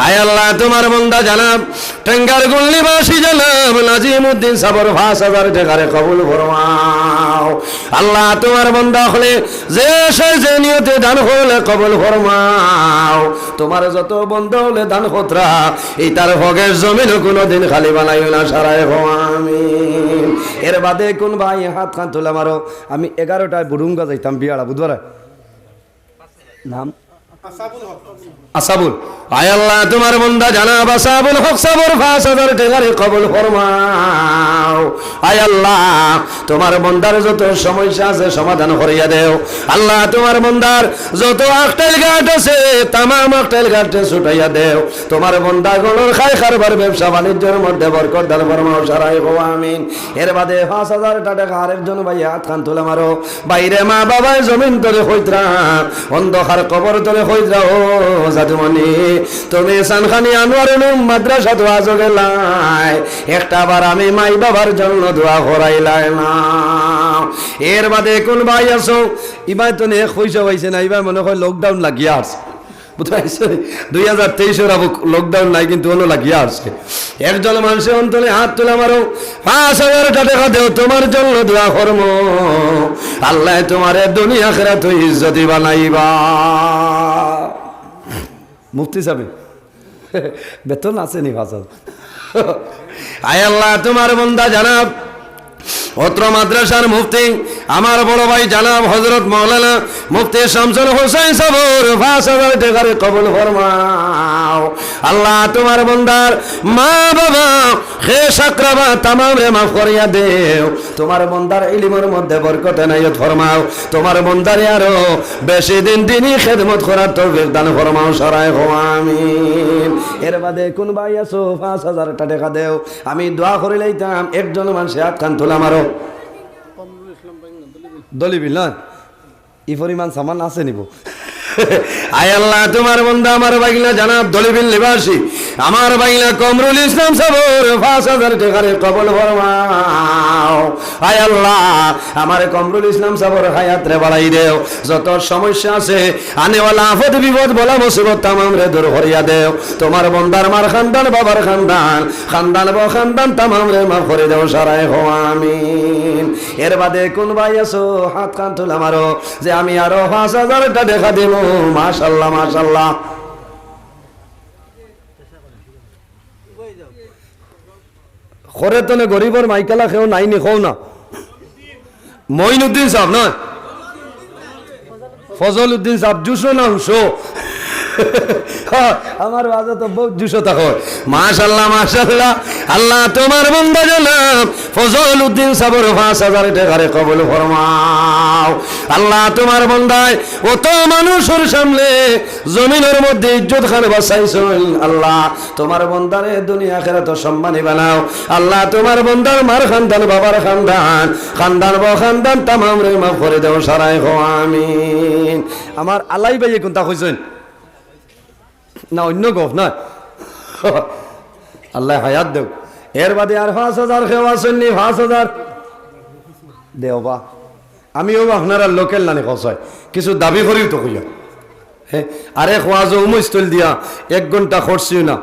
আয় আল্লাহ, তোমার বন্দা জনাব, টেঙ্গার গুল নিবাসী জনাব নাজিমউদ্দিন সাবর পাঁচ হাজার টেকারে কবুল ফরমাও। আল্লাহ, তোমার বন্দা অকলে যে সে যে নিয়তে দান করলে কবুল ফরমাও। তোমার যত বন্দা অকলে দান কররা, ইতার হকের জমিন কোনোদিন খালি বানাইও না, সারায় কও আমিন। এর বাদে কুন ভাই আত খান তুলে মারো, আমি এগারোটায় বুড়ুঙ্গা যাইতাম বিয়াড়া, বুধবার। নাম? আসাবুল। আয় আল্লাহ, তোমার বন্দা জনাব আসাবুল হক সাবর পাঁচ হাজার টেকারে কবুল ফরমাও। আয় আল্লাহ, তোমার বন্দার যত সমস্যা আছে সমাধান করিয়া দেও। আল্লাহ, তোমার বন্দার যত আক্কেল ঘাট আছে, তামাম আক্কেল ঘাটে ছুটাইয়া দেও। তোমার বন্দা অকলর খাই কারবার ব্যবসা বাণিজ্যর মধ্যে বরকত দান ফরমাও, সারায় কও আমিন। এর বাদে পাঁচ হাজার টেকা আরেকজন ভাই আত খান তুলে মারো। বাইরে মা বাবায় জমিন তলে কইতরা, অন্ধকার কবর তলে কইতরা, ও জাদুমণি, তুমি সানখানি আনোয়ার উলুম মাদ্রাসাত ওয়াজো গেলায়, একটা বার আমি মাই বাবার জন্য দোয়া করাইলায় না। এর বাদে কুন ভাই আছো, ইবায় তো এক পয়সা পাইছে না, ইবায় মনে হয় লকডাউন লাগিয়া আছে। বুঝতে পারছো? দুই হাজার তেইশর আবু লকডাউন নাই, কিন্তু অনো লাগিয়া আছে। একজন মানুষে অন্তরে আত তুলে মারো, পাঁচ হাজার টেকা দেও, তোমার জন্য দোয়া করমু। আল্লাহ তোমারে দুনিয়া আখিরাত ইজ্জতি বানাইবা। মুফতি সাহেব, বেতন আছে নি পাঁচ হাজার? আয় আল্লাহ, তোমার বন্দা জনাব অত্র মাদ্রাসার মুফতি, আমার বড় ভাই জনাব হযরত মাওলানা মুফতি শামসুল হোসেন সাবর পাঁচ হাজার টেকারে কবুল ফরমাও। আল্লাহ, তোমার বন্দার মা বাবা, খেশ আকরাবা তামামরে মাফ করিয়া দেও। তোমার বন্দার ইলিমর মধ্যে বরকত এনায়েত ফরমাও। তোমার বন্দারে আরো বেশি দিন দিনই খেদমত করার তৌফিক দান ফরমাও, সারায় কও আমিন। এর বাদে কুন ভাই আছো, পাঁচ হাজার টেকা দেও, আমি দোয়া করিলাইতাম। একজন মানুষে আত খান তুলে মারো। দলিবিল না? ই পরিমাণ সামান আছে নিব। আয় আল্লাহ, তোমার বন্দা আমার বাইগনা জনাব দলিবিল নিবাসী, আমার বাইগনা কমরুল ইসলাম সাবর পাঁচ হাজার টেকারে কবুল ফরমাও। আয় আল্লাহ, আমার কমরুল ইসলাম সাবর হায়াতরে বাড়াই দেও। যত সমস্যা আছে, আনেওয়ালা আফত বিপদ বলা মুসিবত তামামরে দূর করিয়া দেও। তোমার বন্দার মার খান্দান, বাবার খান্দান, খান্দান বখান্দান তামামরে মাফ করি দেও, সারায় কও আমিন। এর বাদে কুন ভাই আছো, আত খান তুলে মারো যে আমি আরো পাঁচ হাজার টেকা দিমু। মাশাআল্লাহ, মাশাআল্লাহ। খরে তনে গরিবর মাইকালা কেউ নাই নি, কও না। মঈনুদ্দিন সাব না? ফজল উদ্দিন সাব জুশো না হুশো? আমার ওয়াজো তো বউত জুশো থাকো। মাশাআল্লাহ, মাশাআল্লাহ। আল্লাহ, তোমার বন্দা জনাব ফজল উদ্দিন সাবর পাঁচ হাজার টেকারে কবুল ফরমাও। আল্লাহ, তোমার বন্দায় অত মানুষর সামনে জমিনর মধ্যে ইজ্জত খান বাঁচাইছইন। আল্লাহ, তোমার বন্দারে দুনিয়া আখিরাতো সম্মানী বানাও। আল্লাহ, তোমার বন্দার মার খান্দান, বাবার খান্দান, খান্দান বখান্দান তামামরে মাফ করি দেও, সারায় কও আমিন। আমার আলাই ভাইয়ে কুনতা কইছইন? না, অইন্য গফ না। আল্লায় হায়াত দেও। এর বাদে আর পাঁচ হাজার কেউ আছইন নি? পাঁচ হাজার দেও বা। আমিও আপনারার লোকাল নানি কছাই, কিছু দাবি করিও তো কইয়া। হে, আরে ওয়াজো উমস্থল দিয়া এক ঘন্টা করছিও না,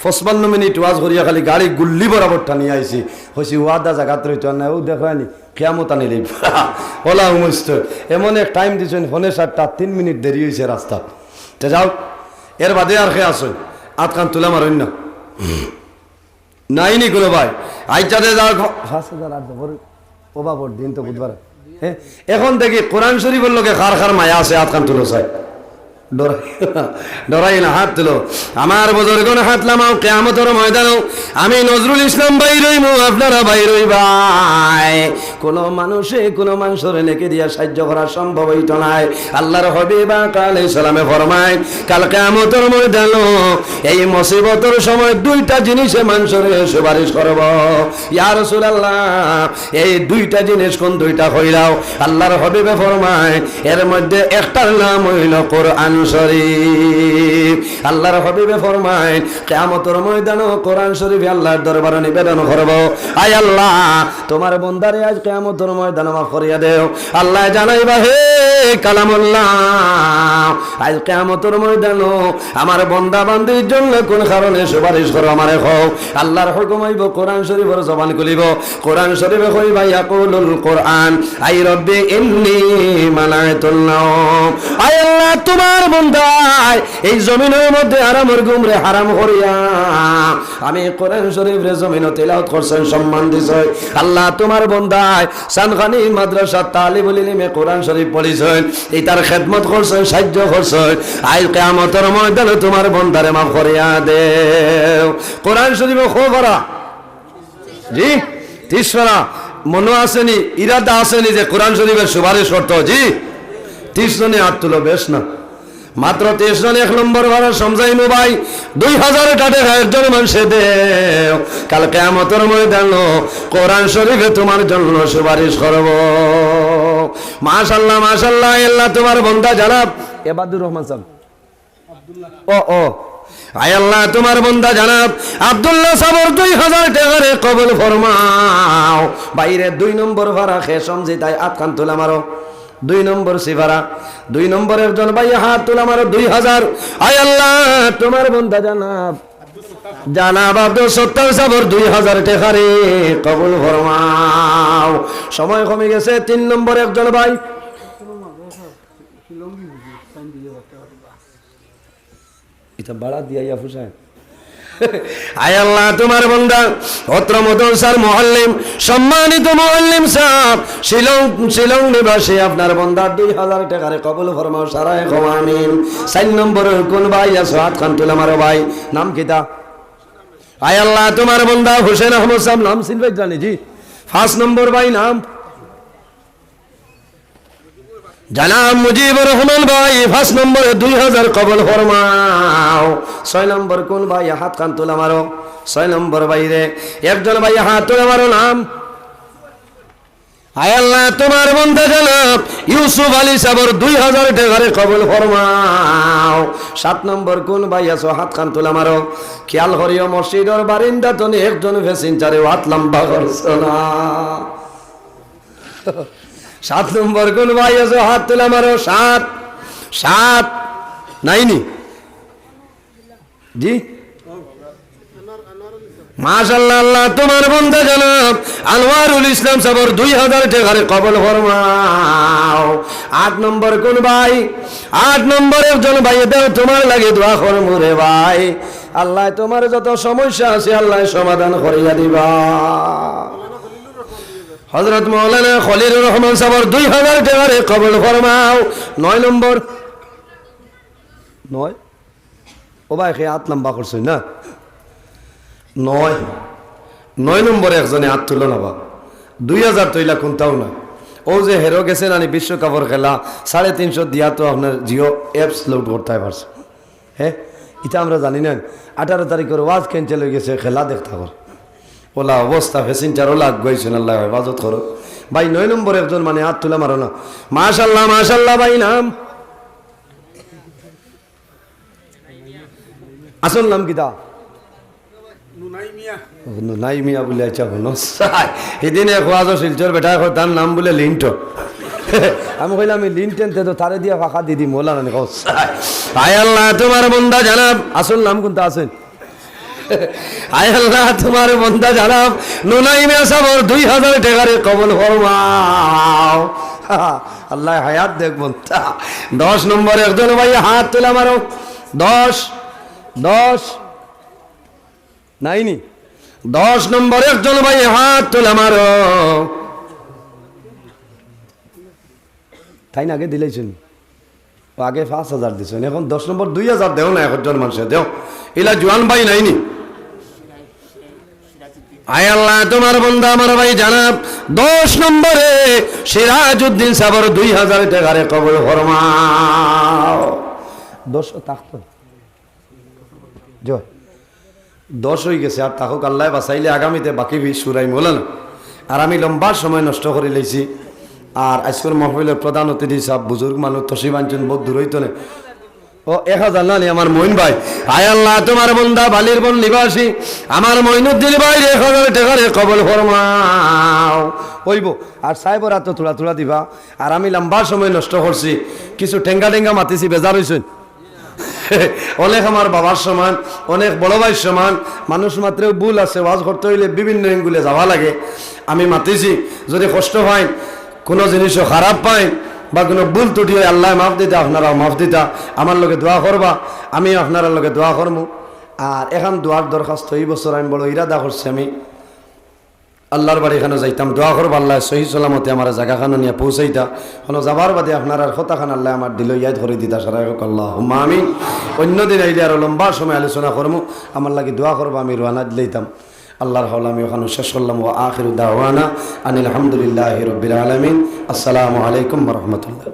পঁচপান্ন মিনিট ওয়াজ করিয়া খালি গাড়ি গুল্লি বরাবর টানিয়া আইছি। কইছি, ওয়াদা জাগাত রইতো না, ও দেখরায়নি, কিয়ামত আনি লইব। ওলা উমস্থল। এমন এক টাইম দিছইন, পৌনে সাতটা, তিন মিনিট দেরি অইছে রাস্তাত। তে যাও, এর বাদে আর কে আছইন? আত খান তুলে মারইন না। নাই নি কুনু ভাই? আইচ্ছা দে যাও। পাঁচ হাজার আট বড় ওবা বড় দিন তো বুধবার। হে, এখন দেখি কোরআন শরীফর লগে কার কার মায়া আছে, আত খান তুলো চাই। ডরাই, ডরাই না, আত তুলো। আমার বুজুর্গন, আত লামাও, কিয়ামতর ময়দানো আমি নজরুল ইসলাম বাইর অইমু, আপনারা বাইর অইবায়। কুনু মানুষে কুনু মানষরে নেকি দিয়া সাইয্য করা সম্ভব অইতো নায়। আল্লার হাবিব আকা আলাইহিস সালামে ফরমাইন, কাল কিয়ামতর ময়দানো এই মুসিবতর সময় দুইটা জিনিসে মানষরে সুপারিশ করবো। ইয়া রাসূলুল্লাহ, এই দুইটা জিনিস কুন দুইটা কইলাও? আল্লার হাবিবে ফরমাইন, এর মধ্যে একটার নাম অইলো কোরআন শরীফ। আল্লার হাবিবে ফরমাইন, কিয়ামতর ময়দানো কোরআন শরীফে আল্লার দরবারো নিবেদন করবো, আয় আল্লাহ, তোমার বন্দারে আইজ কিয়ামতর ময়দানো মাফ করিয়া দেও। আল্লায় জানাইবা, হে কালামুল্লাহ, আইজ কিয়ামতর ময়দানো আমার বন্দা বান্দির জন্য কোন কারণে সুপারিশ করো আমারে কও। আল্লাহর হুকুম অইবো, কোরআন শরীফর জবান খুলিবো, কোরআন শরীফে কইবা, ইয়াকুলুল কোরআন, আই রব্বি ইন্নী মানাতুন নাওম। আয় আল্লাহ, তুমার বন্দায় এই জমিনর মধ্যে হারামর ঘুমরে হারাম করিয়া আমি কোরআন শরীফরে জমিনো তিলাওয়াত করছইন, সম্মান দিছইন। আল্লাহ, তুমার বন্দায় সানখানি মাদ্রাসাত তালিবুল ইলিমে কোরআন শরীফ পড়ছইন, ইতার খেদমত করছইন, সাহায্য করছইন। আইজ কিয়ামতর ময়দানো তুমার বন্দারে মাফ করিয়া দেও। কোরআন শরীফো কয় পারা? জি, তিরিশ পারা। মনো আছেনি, ইরাদা আছেনি যে কোরআন শরীফর সুপারিশ করতো? জি, তিরিশ জনে আত তুলো, বেশ না? মাত্র তেইশ জন। এক নম্বর পারা সমজাইমু ভাই, দুই হাজার টেকা একজন মানষে দেও। কাল কিয়ামতর ময়দানো কোরআন শরীফে তুমার জন্য সুপারিশ করবো। মাশাআল্লাহ, মাশাআল্লাহ। আয় আল্লাহ, তুমার বন্দা জনাব এবাদুর রহমান সাব। ও, ও। আয় আল্লাহ, তুমার বন্দা জনাব আব্দুল্লাহ সাবর দুই হাজার টেকারে কবুল ফরমাও। বাইরে দুই নম্বর পারা কে সমজিতায় আতখান তুলা মারো। দুই নম্বর সিপারা, দুই নম্বর একজন ভাই আত তুলা মারো, দুই হাজার। আয় আল্লাহ, তুমার বন্দা জনাব, জনাব আব্দুল সত্তার সাবর দুই হাজার টেকারে কবুল ফরমাও। সময় কমি গেছে, তিন নম্বর একজন ভাই। ইতা বাড়া দিয়া ইয়া ফুসায়। আয় আল্লাহ, তুমার বন্দা, অত্র মাদ্রাসার মুআল্লিম, সম্মানিত মুআল্লিম সাব, শিলং, শিলং নিবাসী, আপনার বন্দা দুই হাজার টেকারে কবুল ফরমাও, সারায় কও আমিন। চাইর নম্বরর কুন ভাই আছো? আতখান তুলা মারো ভাই। নাম কিতা? আয় আল্লাহ, তুমার বন্দা হুসেন আহমদ সাব, নাম চিনবায় জানি জি। পাঁচ নম্বর ভাই নাম? জনাব মুজিবুর রহমান ভাই, পাঁচ নম্বরে দুই হাজার কবুল ফরমাও। ছয় নম্বর কুন ভাই? আতখান তুলা মারো। ছয় নম্বর ভাইরে, একজন ভাই আত তুলা মারো, নাম? আয় আল্লাহ, তুমার বন্দা জনাব ইউসুফ আলী সাবর দুই হাজার টেকারে কবুল ফরমাও। সাত নম্বর কুন ভাই আছো? আতখান তুলা মারো। খিয়াল করিও, মসজিদর বারিন্দা তনে একজন প্যাসেঞ্জারেও আত লাম্বা করছো না। সাত নম্বর কুন ভাই আছো? আত তুলা মারো। সাত, সাত, নাইনি? জি? মাশাআল্লাহ, আল্লাহ, তুমার বন্দা জনাব আনোয়ারুল ইসলাম সাবর দুই হাজার টেকারে কবুল ফরমাও। আট নম্বর কুন ভাই? আট নম্বর একজন ভাই, দেও, তুমার লাগি দোয়া করমু রে ভাই। আল্লায় তুমার যত সমস্যা আছে, আল্লায় সমাধান করিয়া দিবা। হযরত মাওলানা খলিলুর রহমান সাবর দুই হাজার টেকারে কবুল ফরমাও। নয় নম্বর, নয়, ও ভাই, কে আত লাম্বা করছইন না? নয়, নয় নম্বরে একজনে আত তুলো না বা। দুই হাজার তো ইলা কুন্তাও না। অউ যে হেরো গেছে নানি বিশ্বকাপর খেলা, সাড়ে তিনশো দিয়া তো আপনার Jio apps load করতায় পারছে। হে, ইতা আমরা জানি না। আঠারো তারিখর ওয়াজ cancel অই গেছে, খেলা দেখতা কর। ওলা অবস্থা, প্যাসেঞ্জার ওলা আগুয়াইছইন, আল্লায় হেফাজত করো। ভাই, নয় নম্বরে একজন মানে আত তুলা মারো না। মাশাআল্লাহ, মাশাআল্লাহ ভাই, নাম? আসল নাম কিতা? নুনাই মিয়া। ও, নুনাই মিয়া বুলে, আচ্ছা, হুনো। হিদিন এক ওয়াজো শিলচর বেটায় কয়, তার নাম বুলে লিন্টন। আমি কইলাম, "ই লিন্টন তে তো তারে দিয়া ফাঁকা দি দি, মৌলানা নি কও।" আয় আল্লাহ, তুমার বন্দা জনাব, আসল নাম কুন্তা আছে? আয় আল্লাহ, তুমার বন্দা জনাব নুনাই মিয়া সাবর দুই হাজার টেকারে কবুল ফরমাও। আল্লায় হায়াত দেউক বন্দা। দশ নম্বর একজন ভাই আত তুলা মারো। দশ, দশ, নাইনি? দশ নম্বর একজন ভাই আত তুলা মারো। তাইন আগে দিলাইছইন। ও আগে পাঁচ হাজার দিছইন, এখন দশ নম্বর দুই হাজার দেও না, একজন মানষে দেও। ইলা জুয়ান ভাই নাইনি? আয় আল্লাহ, তুমার বন্দা আমার ভাই জনাব দশ নম্বরে সিরাজউদ্দিন সাবর দুই হাজার টেকারে কবুল ফরমাও। দশ থাকতো। জয়। দশ অই গেছে, আর থাকউক, আল্লায় বাঁচাইলে আগামীতে বাকি বি-, শুরাইমু না। আর আমি লম্বা সময় নষ্ট করিলাইছি। আর আইজকুর মাহফিলর প্রধান অতিথি সাব, বুজুর্গ মানুষ, তশরিফ আনছইন বউত দূর অইতো না। ও, এক হাজার না নি আমার মইন ভাই? আয় আল্লাহ, তুমার বন্দা বালির বন নিবাসী আমার মইনুদ্দিন ভাইর এক হাজার টেকারে কবুল ফরমাও। অইবো। আর সাহেবর আতো থুড়া থুড়া দিবা। আর আমি লম্বা সময় নষ্ট করছি, কিছু টেঙ্গা টেঙ্গা মাতিছি, বেজার অইছইন। অনেক আমার বাবার সমান, অনেক বড় ভাইর সমান, মানুষ মাত্রেও ভুল আছে, ওয়াজ করতে অইলে বিভিন্ন এঙ্গুলে যাওয়া লাগে। আমি মাতিছি, যদি কষ্ট পাইন, কুনু জিনিসও খারাপ পাইন বা কুনু ভুল ত্রুটি অয়, আল্লায় মাফ দিতা, আপনারাও মাফ দিতা। আমার লগে দোয়া করবা, আমি আপনারার লগে দোয়া করমু। আর এখান দোয়ার দরখাস্ত, এই বছর আমি বড় ইরাদা করছি, আমি আল্লার বাড়ি খানো যাইতাম, দোয়া করবা আল্লায় সহি সালামতে আমারে জাগা খানো নিয়া পৌঁছাইতা। খানো যাবার বাদে আপনারার কথা খান আল্লায় আমার দিলো ইয়াদ করি দিতা, সারাই কউক্কা আল্লাহুম্মা আমিন। অন্য দিন আইলে আরো লম্বা সময় আলোচনা করমু, আমার লাগি দোয়া করবা, আমি রওয়ানা দিলাইতাম। আল্লার হাওলা আমি ওখানো শেষ করলাম। ওয়া আখিরু দাওয়ানা আনিল হামদুলিল্লাহি রাব্বিল আলামিন। আসসালামু আলাইকুম ওয়া রাহমাতুল্লাহ।